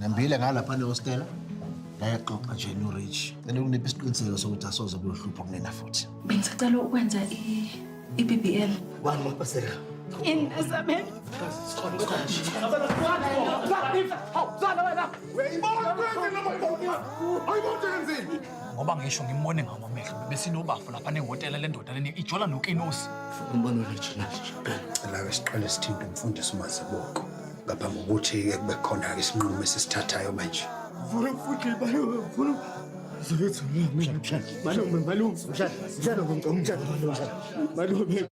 Nembile ngalapha nehostela ngayaxoxa nje noRich. Cela ukunipha isiqiniseko sokuthi asoze kuyohlupha kunina futhi. Bengisacela ukwenza i-BBL. Wani mapaseka. Yini Sabelo? Ngoba ngisho ngimbone ngamamehlo besinobafo lapha nehhotela lendoda leni ijola nokinosi. Umbona uRich nje. Cela-ke siqale sithinte umfundisi uMazibuko ngaphambi kokuthi-ke kube khona-ke isinqumo esisithathayo manje. Malume, malume, mshana, mshana, malume.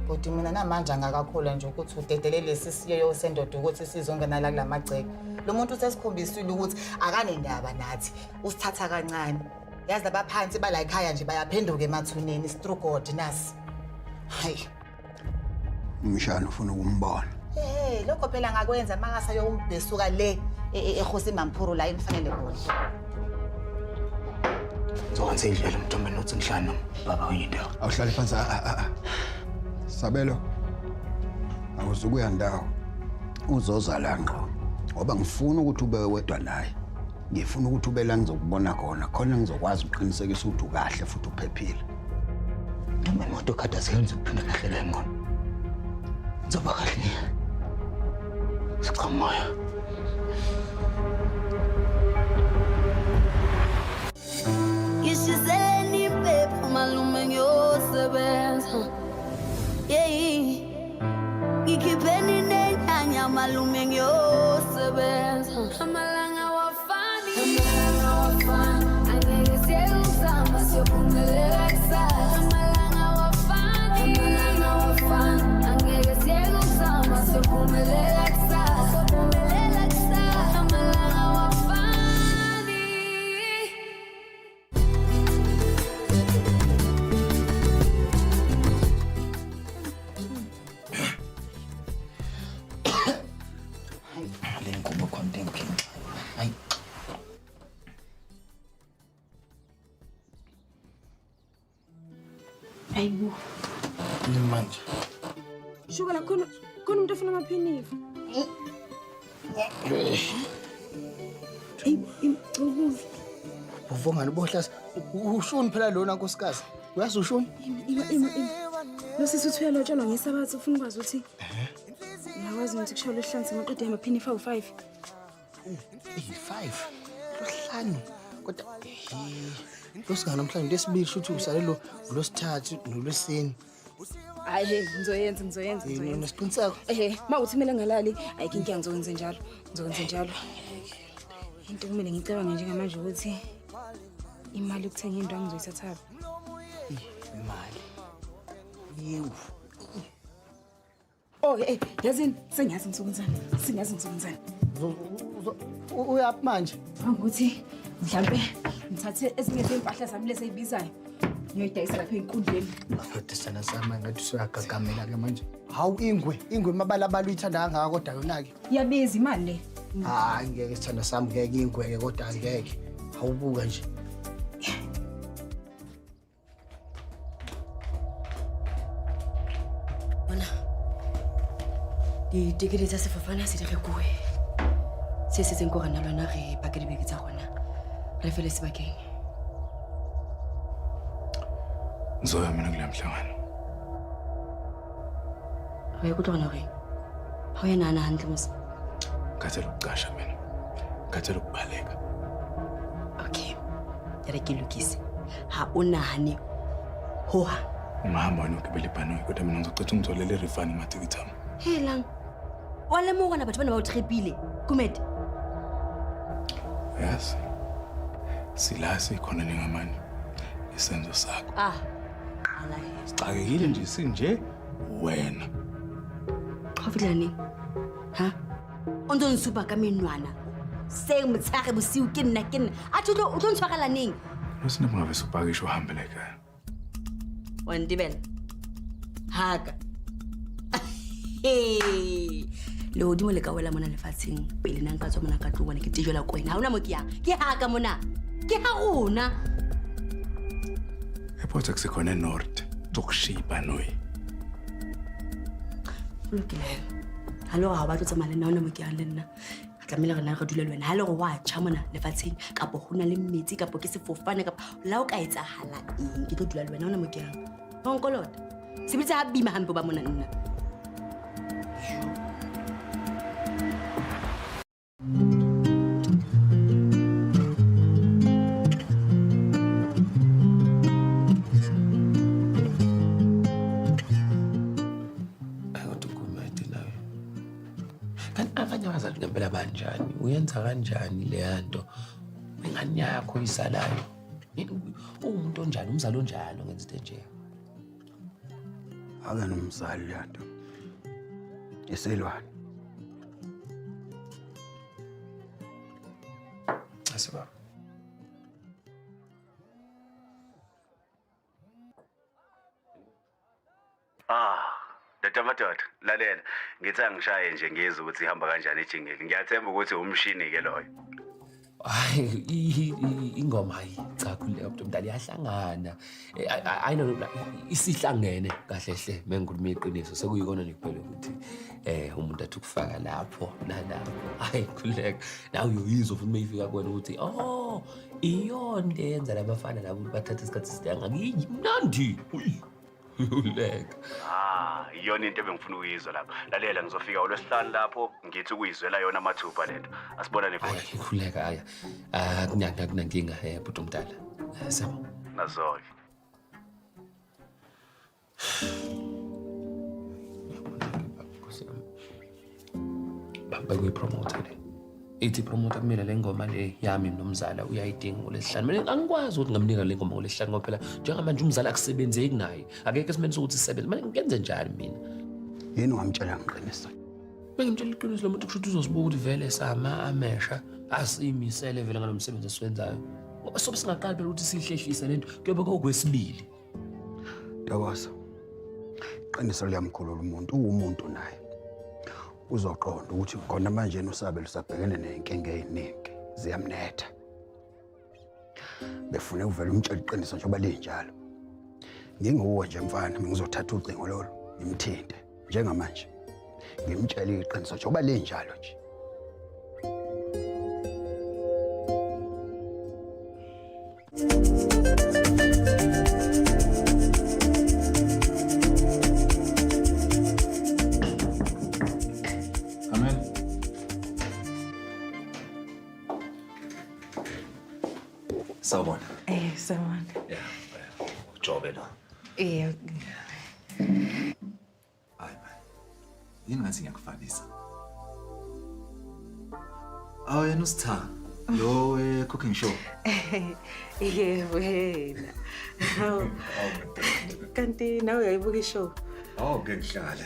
Bhuti mina namanje angakakholwa nje ukuthi udedele lesi siyoyo sendoda ukuthi sizongena la kulamagceke. Lo muntu usesikhombisile ukuthi akanendaba nathi, usithatha kancane. Yazi abaphansi bala ekhaya nje bayaphenduka emathuneni, strugod nasi. Hayi. Umshana ufuna ukumbona. Ehhe, lokho phela ngakwenza makasayombhesuka le eKgosi Mampuru la emfanele khona. Ngizokwenza indlela mthombe nothi ngihlanu baba kwenye indawo. Awuhlale phansi a a a. Sabelo. Awuzukuya ndawo. Uzoza la ngqo. Ngoba ngifuna ukuthi ube wedwa naye. Ngifuna ukuthi ube la ngizokubona khona, khona ngizokwazi ukuqinisekisa ukuthi ukahle futhi uphephile. Noma imoto khathazekile ngizophinda ngihlele ingqondo. Ngizoba kahle. Sichamoya. Ngishiseleni impepho malume ngiyosebenza. Yeyi. Ngikhipheni nenyanya malume ngiyosebenza. Amalanga awafani. Amalanga awafani. Angeke siyekuzama siyophumelela kusasa. Amalanga awafani. Amalanga awafani. Angeke siyekuzama siyophumelela kusasa. Siyophumelela kusasa. Amalanga awafani. Le ngubo khona into engiphinxa. Hayi. Ayibo. Yini manje? Shuka la khona khona umuntu ofuna amaphinifa. Eyi, imcukuzi. Uvongani bohlasa. Ushuni phela lona nkosikazi. Uyazi ushuni? Ima ima ima. Lo sisi uthi uyalotshelwa ngesabatha ufuna ukwazi ukuthi ngakwazi ukuthi kushaye lwesihlanu samaqede amaphinifa awu-5. Iyi-5. Losihlanu. Kodwa losingana namhlanje lesibili shuthi usale lo losithathu nolwesine. Hayi he ngizoyenza ngizoyenza ngizoyenza. Unesiqiniseko? Ehe, uma uthi kumele ngalali, ayikho inkinga ngizokwenza njalo. Ngizokwenza njalo. Into kumele ngicabange njengamanje ukuthi imali yokuthenga indwangu ngizoyithathaphi. Imali. Yewu. Oh, eh, yazini sengiyazi ngizokwenzani. Sengiyazi ngizokwenzani. Uyaphi manje? Ukuthi mhlambe ngithathe ezinye zezimpahla zami lezi ezibizayo. Ngiyoyidayisa lapha enkundleni. Madoda sana sami ngathi usuyagagamela ke manje. Hawu ingwe, ingwe mabalabala uyithanda kangaka kodwa yona-ke. Iyabiza imali le. Hayi ngeke sithanda sami ngeke ingwe ke kodwa ngeke. Awubuka nje. Bona ditekete tsa sefofane se di rekuwe. Se setseng ko rena lona re pake dibeke tsa rona. Re fele sebakeng. Ngizoya mina kuleya mhlangano. Wa ikutlwa gona goreng? Ha o ya nahana hantle mos. Ngikhathele ukucasha mina. Ngikhathele ukubaleka. Okay. E re ke lokise. Ha o nahane hohang. Ungahamba wena ugibele ibhanoyi kodwa mina ngizocetha ungitholele i-refund ngamathikithi ami. Helang. Wa lemoga gona batho bana ba o trepile. Kumete. Yazi. Sila sikhona njengamanje. Isenzo sakho. Ah. Qala he. Sixakekile nje sinje wena. Ga o fitlhela neng? Ha? O ntse o nsupa ka menwana. Seng motshegare bosiu ke nna ke nna. A tlo o tlo ntshwarela neng? Losina ungabe supakisha uhambe la ekhaya. Wa ntebela. Haka. Hey. Lehodimo le ka wela mona lefatsheng pele nna nka tswa mona ka tlong hobane ke tejwela ko wena. Ha hona mo ke yang. Ke ha ka mona. Ke ha rona. Airport akusekhona eNorth. Ngizokushiya ibhanoyi. Ho lokile he. Ha le hore ha o batle ho tsamaya le nna, ha hona mo ke yang le nna. Re tlamehile re nna re dule le wena. Ha le hore wa tjha mona lefatsheng kapa ho na le metsi kapa ke sefofane kapa le ha o ka etsahala eng, ke tlo dula le wena. Ha hona mo ke yang. Wa nkolota. Sebedisa ha boima hampe ba mona nna. Kanti abanye abazali ngempela banjani? Uyenza kanjani leya nto? Ingane yakho oyizalayo. Uwumuntu onjani, umzali onjalo ngenza into enje? Ake nomzali leya nto. Isilwane. Asibaba. Ah, ndoda madoda, lalela. Ngithi angishaye nje ngizwe ukuthi ihamba kanjani ijingili. Ngiyathemba ukuthi umshini ke loyo. Hayi, ingoma hayi cha khululeka mntu omdala iyahlangana. Hayi no isihlangene kahle hle mengikhuluma iqiniso sekuyikona nje kuphela ukuthi umuntu athi ukufaka lapho nalapho. Hayi khululeka. Nawe uyoyizwa futhi mayifika kuwena ukuthi oh iyona into eyenza labafana labo ukuthi bathathe isikhathi eside ngakiyi mnandi. Uyi. Khululeka. Ah, iyona into ebengifuna ukuyizwa lapha. Lalela ngizofika uLwesihlanu lapho ngithi ukuyizwela yona mathupha lento. Asibonane khona. Hayi khululeka hhayi. Akunankinga bhuti omdala. Siyabonga. Nazo-ke. Baba kuyipromoter le. Ithi promoter kumele le ngoma le yami nomzala uyayidinga ngolesihlanu. Mina angikwazi ukuthi ngamnika le ngoma ngolesihlanu ngoba phela njengamanje umzala akusebenzeki naye. Akekho esimeni sokuthi sisebenze. Manje ngenze njani mina? Yini ungamtshela ngiqiniso? Bengimtshela iqiniso lo muntu kusho ukuthi uzosibuka ukuthi vele sama amesha asimisele vele ngalo msebenzi esiwenzayo. Ngoba sobe singaqali phela ukuthi sihlehlise lento kuyobe kokwesibili. Ntokozo. Iqiniso liyamkhulula umuntu, uwumuntu naye. Uzoqonda ukuthi khona manje uSabelo usabhekene nezinkinga eziningi ziyamnetha. Befune uvele umtshele iqiniso njengoba linjalo. Nginguwe nje mfana, ngizothatha ucingo lolu ngimthinte njengamanje. Ngimtshele iqiniso njengoba linjalo nje. Amen. Sawubona. Sawubona. Yeah. Ujobe lo. Hayi man. Yini ngathi ngiyakufanisa? Awu yena usitha lo we-cooking show. Yebo yena. Hawu. Kanti nawe uyayibuka ishow? Oh, ngeke ngihlale,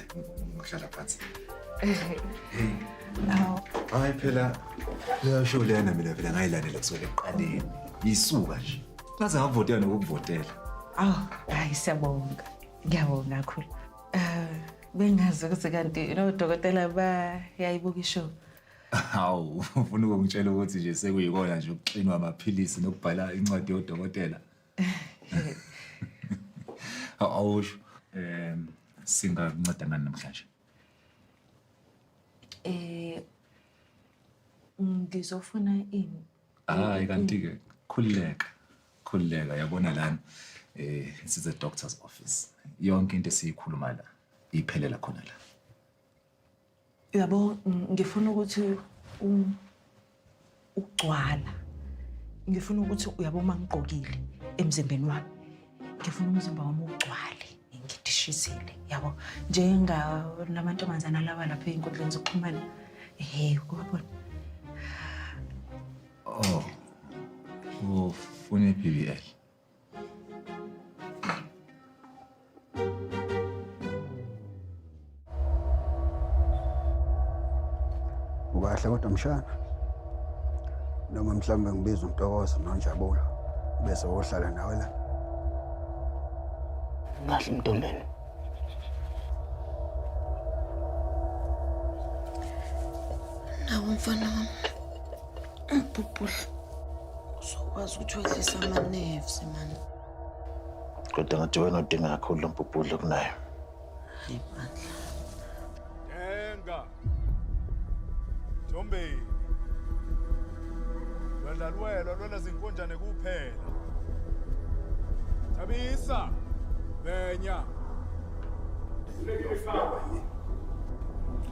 ngihlala phansi. Hey. Awu. Hayi phela leyo show leyana mina phela ngayilandela kusukela ekuqaleni. Yisuka nje. Ngaze ngakuvotela nokukuvotela. Awu, hayi siyabonga. Ngiyabonga kakhulu. Bengazi ukuthi kanti nodokotela bayayibuka ishow. Hawu, ufuna ukungitshela ukuthi nje sekuyikona nje ukuxinwa amaphilisi nokubhala incwadi yodokotela. Awusho, singakunceda ngani namhlanje? Ngizofuna ini? Hayi kanti-ke khululeka, khululeka yabona lana this is a doctor's office. Yonke into esiyikhuluma la iphelela khona la. Uyabo ngifuna ukuthi ugcwala. Ngifuna ukuthi uyabo uma ngigqokile emzimbeni wami. Ngifuna umzimba wami ugcwale ngidishizile yabo njenga namantombazana lawa lapha ey'nkundleni zokuxhumana. Uyabona. Oh. Ufuna i-BBL. Ukahle kodwa mshana. Noma mhlawumbe ngibiza uNtokozo noNjabulo bese wohlala nawe la. Kahle Mtombeni. Awu mfana wami. Umbhubhudla. Uzokwazi ukuthi wehlise ama-nerves mani. Kodwa ngathi wena udinga kakhulu lo mbhubhudla kunayo. Hayi bandla. Denga. Thombeni. Lwendla lwelwa lwela zinkonjane kuphela. Thabisa. Benya.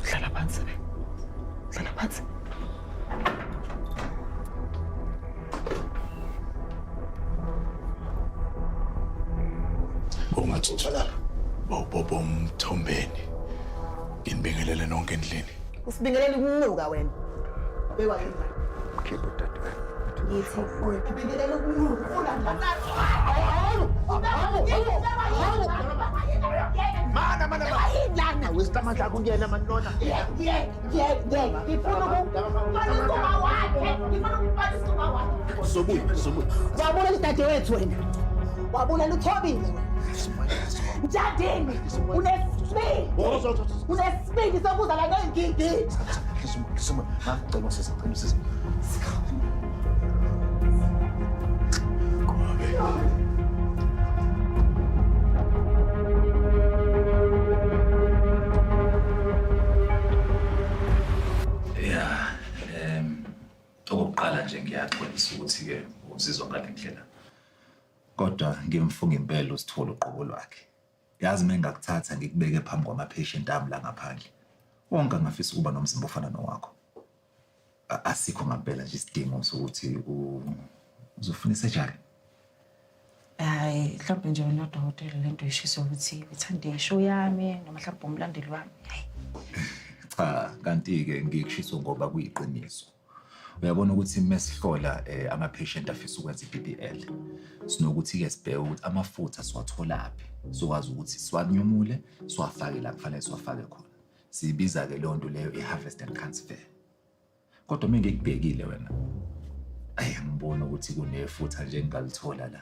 Hlala phansi. Hlala phansi. Ungathutha lapha. Bobo Mthombeni. Nginibingelele nonke endlini. Usibingelela ukunuka wena. Bekwa yini? Khipha udadewenu. Ngithi ubingelela ukunuka. Mana mana mana. Wesitamandla kuyena mani lona. Ngifuna ukubona wakhe. Ngifuna ukubona isituma wakhe. Sobuya sobuya. Wabulala udadewethu wena. Wabulala uThobile wena. Njadini unesibindi. Unesibindi sokuza la ngengidi. Hlisa ma cela usisi cela usisi. Ya, okokuqala nje ngiyaxolisa ukuthi-ke uzizwa ngale ndlela. Kodwa ngimfunga impela usithole uqobo lwakhe. Yazi uma ngingakuthatha ngikubeke phambi kwama-patient ami la ngaphandle. Wonke angafisa ukuba nomzimba ofana nowakho. Asikho ngampela nje isidingo sokuthi uzofuna isejari. Hayi, mhlawumbe nje wena dokotela lento ishiso ukuthi uthande ishow yami noma mhlawumbe umlandeli wami. Hayi. Cha, kanti-ke ngikushiso ngoba kuyiqiniso. Uyabona ukuthi mesihlola ama-patient afisa ukwenza i-BBL, sinokuthi-ke sibheke ukuthi amafutha siwatholaphi, sizokwazi ukuthi siwanyumule, siwafake la kufanele siwafake khona. Siyibiza-ke leyo nto leyo i-harvest and transfer. Kodwa uma ngikubhekile wena, ayi angiboni ukuthi kunefutha nje engingalithola la.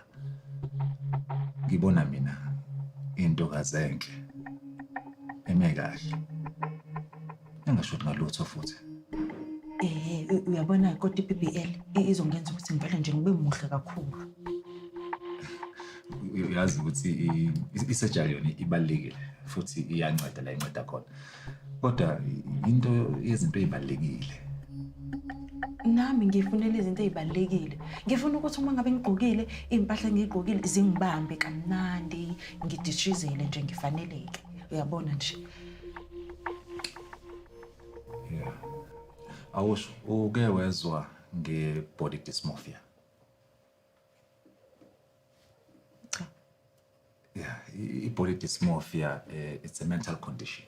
Ngibona mina intokazi enhle eme kahle, engashodi ngalutho futhi. Uyabona kodwa i-BBL izongenza ukuthi ngivele nje ngibe muhle kakhulu. Uyazi ukuthi isejari yona ibalulekile futhi iyanceda la inceda khona. Kodwa into yezinto ey'balulekile. Nami ngifunela izinto ey'balulekile. Ngifuna ukuthi uma ngabe ngigqokile, iy'mpahla engiyigqokile zingibambe kamnandi, ngidishizele nje ngifaneleke. Uyabona nje. Yeah. Awusho, uke wezwa nge-body dysmorphia? Cha. Yeah, i-body dysmorphia it's a mental condition.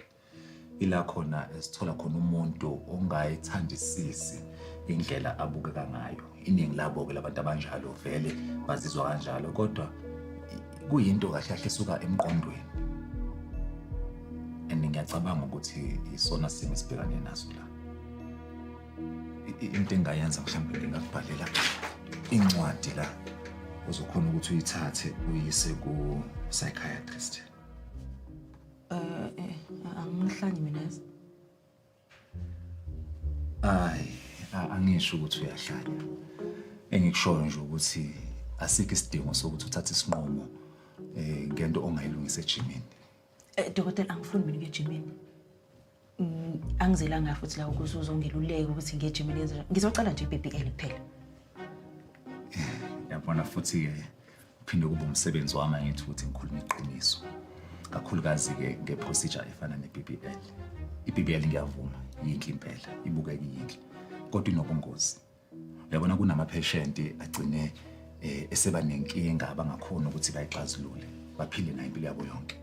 Ila khona esithola khona umuntu ongayithandisisi indlela abukeka ngayo. Iningi labo-ke labantu abanjalo vele bazizwa kanjalo, kodwa kuyinto kahle kahle esuka emqondweni. And ngiyacabanga ukuthi isona simo esibhekane naso la. Into engingayenza mhlawumbe ngingakubhalela incwadi la uzokhona ukuthi uyithathe uyise ku-psychiatrist. Angihlanyi mina yazi. Hayi, angisho ukuthi uyahlanya. Engikushoyo nje ukuthi asikho isidingo sokuthi uthathe isinqumo ngento ongayilungisa ejimini. Dokotela, angifuni mina ukuya ejimini. Angizelanga futhi la ukuthi uzongeluleka ukuthi ngiye ejimini yenze njani. Ngizocela nje i-BBL kuphela. Yabona futhi-ke kuphinde kube umsebenzi wami angithi ukuthi ngikhulume iqiniso. Kakhulukazi-ke nge-procedure efana ne-BBL. I-BBL ngiyavuma, yinhle impela, ibukeka iyinhle, kodwa inobungozi. Uyabona kunama-patient agcine eseba nenkinga abangakhoni ukuthi bayixazulule, baphile nayo impilo yabo yonke.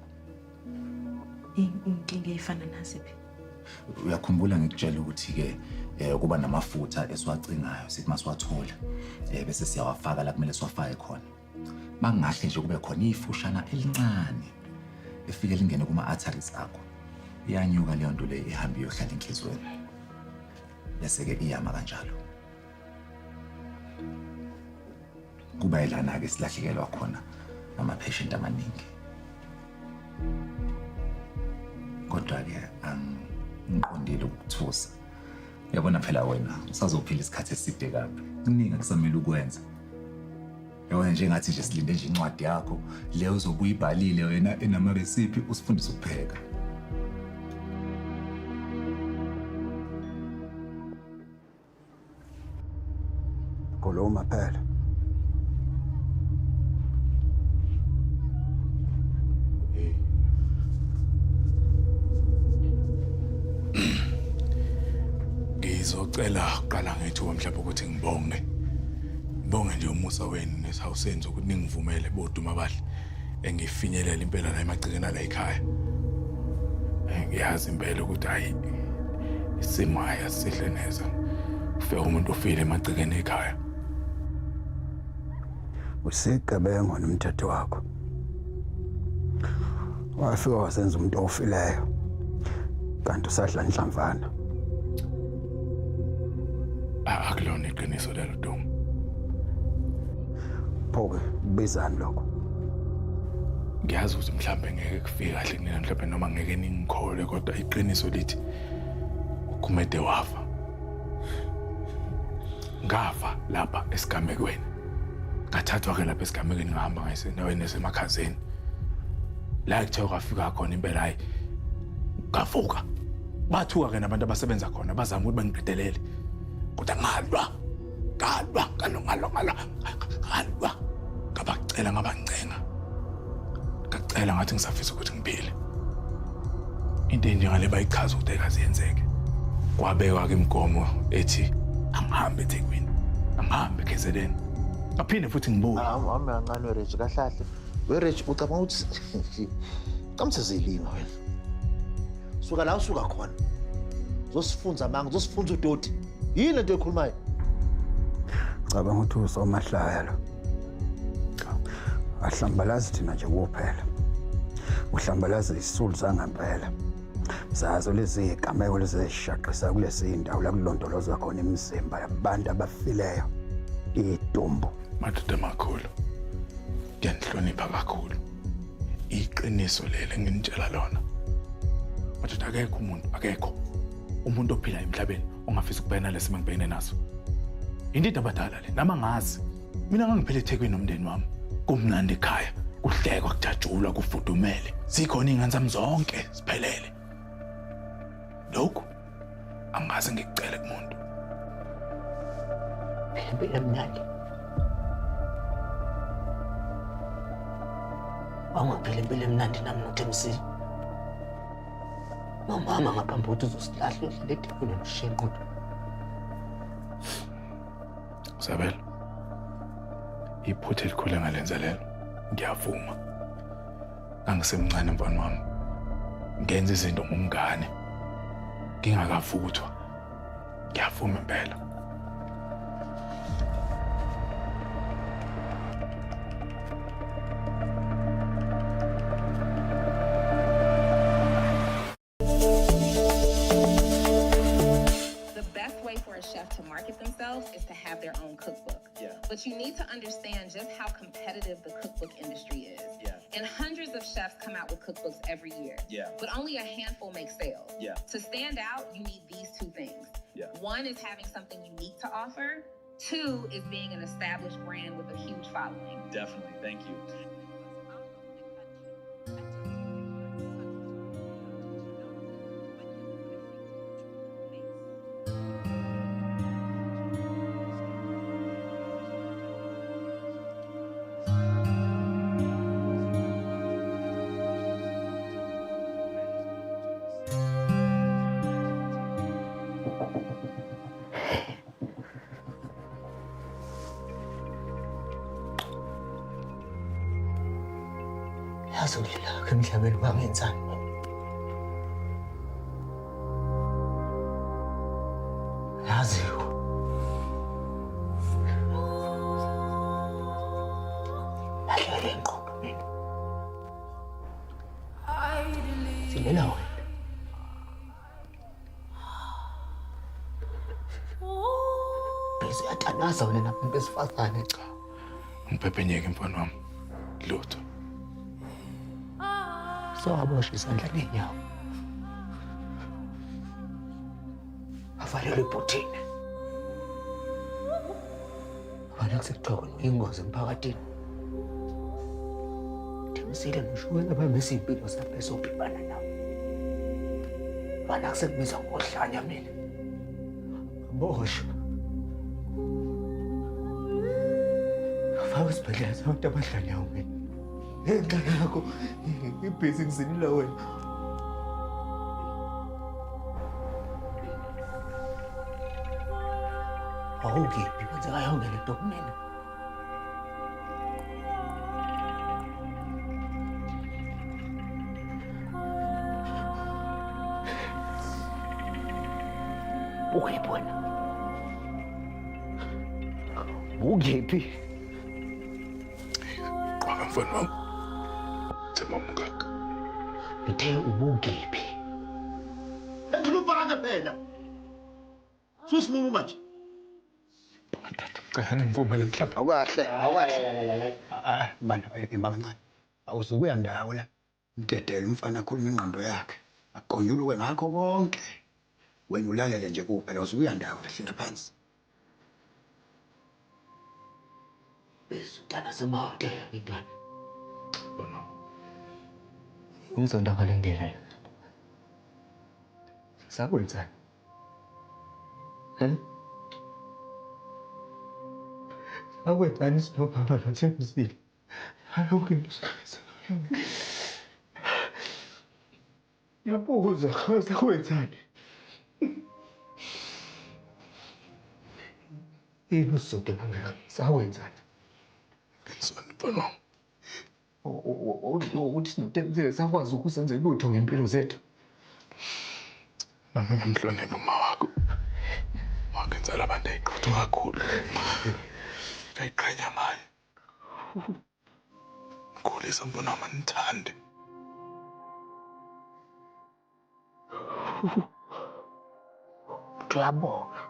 Inkinga eyifana nasiphi? Uyakhumbula ngikutshela ukuthi-ke kuba namafutha esiwacingayo sithi masiwathola bese siyawafaka la kumele siwafake khona. Makungahle nje kube khona ifushana elincane efike lingene kuma-arteries akho, iyanyuka leyo nto leyo ihambe iyohlala enhliziyweni, bese-ke iyama kanjalo. Kuba yilana-ke silahlekelwa khona ama-patient amaningi. Kodwa-ke angiqondile ukukuthusa. Uyabona phela wena usazophila isikhathi eside kabi. Kuningi akusamele ukwenza. Yabona nje ngathi nje silinde nje incwadi yakho le uzobe uyibhalile wena enamaresiphi usifundise ukupheka. Khuluma phela. Ngizocela kuqala ngethuba mhlawumbe ukuthi ngibonge. Ngibonge nje umusa wenu nesihawu senu sokuthi ningivumele boduma abahle engifinyelela impela la emagcekeni ala ekhaya. Ngiyazi impela ukuthi hayi isimo hayi asihle neze. Kufika umuntu ofile emagcekeni ekhaya. Usigebengu nomthetho wakho. Wafika wasenza umuntu ofileyo. Kanti usadla inhlamvana. Akulona iqiniso lelo Duma. Pho-ke kubizani lokho? Ngiyazi ukuthi mhlambe ngeke kufike kahle kunina mhlambe noma ngeke ningikholwe kodwa iqiniso lithi uGumede wafa. Ngafa lapha esigamekweni. Ngathathwa-ke lapha esigamekweni ngahamba ngayisendaweni esemakhazeni. La kuthiwa kwafika khona impela hayi ngavuka. Bathuka-ke nabantu abasebenza khona bazama ukuthi bangiqedelele. Kodwa ngalwa, ngalwa, ngalwa, ngalwa, ngalwa, ngalwa. Ngabacela ngabancenga. Ngacela ngathi ngisafisa ukuthi ngiphile. Into enjengale bayichaza ukuthi ayikaze yenzeke. Kwabekwa-ke imigomo ethi angihambe eThekwini, angihambe eKZN. Ngaphinde futhi ngibuye. Awume kancane weRich kahle kahle. WeRich ucabanga ukuthi ucabanga zilima wena. Suka la usuka khona. Uzosifunza amanga, uzosifunza udoti. Yini lento oyikhulumayo? Cabanga ukuthi usomahlaya lo. Ahlambalazi thina nje kuphela. Uhlambalaza izisulu zangempela. Zazo lezi zigameko lezi ezishaqisa kulezi ndawo la kulondolozwa khona imizimba yabantu abafileyo. Idumbu. Madoda amakhulu, ngiyanihlonipha kakhulu. Iqiniso leli enginitshela lona. Madoda akekho umuntu, akekho umuntu ophila emhlabeni ongafisa ukubhekana nalesi engibhekene naso. Into abadala le, nami angazi. Mina ngangiphila eThekwini nomndeni wami. Kumnandi ekhaya, kuhlekwa, kujatshulwa, kufudumele. Zikhona iy'ngane zami zonke ziphelele. Lokhu angaze ngikucele kumuntu. Phila impilo emnandi. Wangaphila impilo emnandi nami noThembisile. Nomama ngaphambi kokuthi uzosilahla uyohlala eThekwini noshiya inqondo. Sabelo, iphutha elikhulu engalenza lelo. Ngiyavuma. Ngangisemncane mfana wami. Ngenza izinto ngomngane. Ngingakavuthwa. Ngiyavuma impela. The best way for a chef to market themselves is to have their own cookbook. Yeah. But you need to understand just how competitive the cookbook industry is. Yeah. And hundreds of chefs come out with cookbooks every year. Yeah. But only a handful make sales. Yeah. To stand out, you need these two things. Yeah. One is having something unique to offer. Two is being an established brand with a huge following. Definitely. Thank you. Yazi ukudlula kwakho emhlabeni kwangenzani mina. Yazi lahlele ingqondo mina. Silela wena. Bese uyathandaza wena nabantu besifazane cha. Ngiphephenyeke mfana wami. Lutho. Sowaboshwa isandla nenyawo. Avalelwe ebhuthini. Abantu akusekuthiwa kona uyingozi emphakathini. Thembisile noshukela bamisa iy'mpilo zabo bezobhibana nabo. Abantu akusekubiza ngohlanya mina. Boshwa. Afakwe esibhedlela sabantu abahlanyayo mina. Ngenxa yakho ngibhizi ngizinila wena. Wawukephi kwenzeka yonke le nto kumina? Ukephi wena? Ukephi? Qwaka mfana wami. Thema umngaka. Ngithe ubukephi? Endlula umfana phela. Susimumu manje. Cela ningivumele mhlawumbe. Awukahle, awukahle. Bana, imama kancane. Awuzukuya ndawo la. Mdedele umfana akhulume ingqondo yakhe. Aqonyuluke ngakho konke. Wena ulalele nje kuphela awuzukuya ndawo, hlala phansi. Bezudana semahhotela ngintwana. Ngizonda ngale ndlela yona. Sakwenzani? He? Sakwenzani sinobaba noThembisile? Yonke into sayenza. Ngiyabuza, sakwenzani? Yini usizonde kangaka? Sakwenzani? Ngizona mfana wami. Ukuthi sinoThembisile sakwazi ukusenza lutho ngempilo zethu. Nami ngimhlonipha uma wakho. Wangenzela abantu ayiqotho kakhulu. Ngayiqhenya ngaye. Ngikhulisa mfana wami anithande. Uyabonga.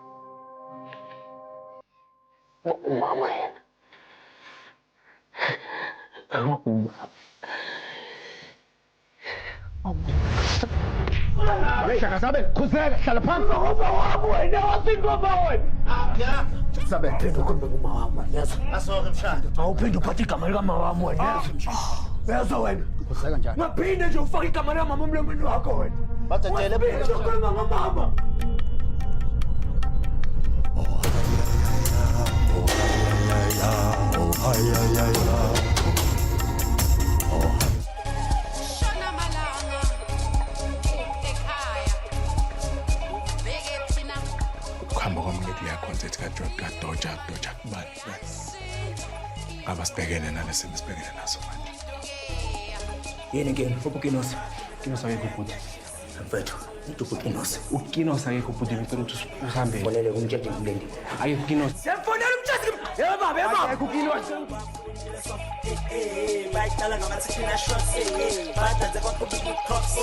Umama yena. Ubaba. Shaka Sabelo, khuzeka, hlala phansi. Ngoba wami wena, wasingoba wena. Sabelo, phinde ukhulume kuma wami wena, yezwa. Asoke mshana. Awuphinde uphathe igama likamama wami wena, yezwa. Yezwa wena. Khuzeka njani? Ungaphinde nje ufake igama likamama emlomeni wakho wena. Badedele Ungaphinde ukhuluma ngomama. Shona malanga ekhaya ubheke thina. Ukuhamba kwami ngekuleya concert kaDoja Doja kubani bani. Ngaba sibhekene nalesimo sibhekene naso manje. Yini inkinga? Ukinos. Ukinos akekho ubhuti. Mfethu, uthi ukinos. Ukinos akekho ubhuti, ngicela ukuthi uhambe. Fonele umtshele ngimlindi. Akekho ukinos. Siyafonela umtshele. Yebo baba, yebo baba. Akekho ukinos. Bayidlala ngama-thina shots, badanse kwaqhubeka i-cops.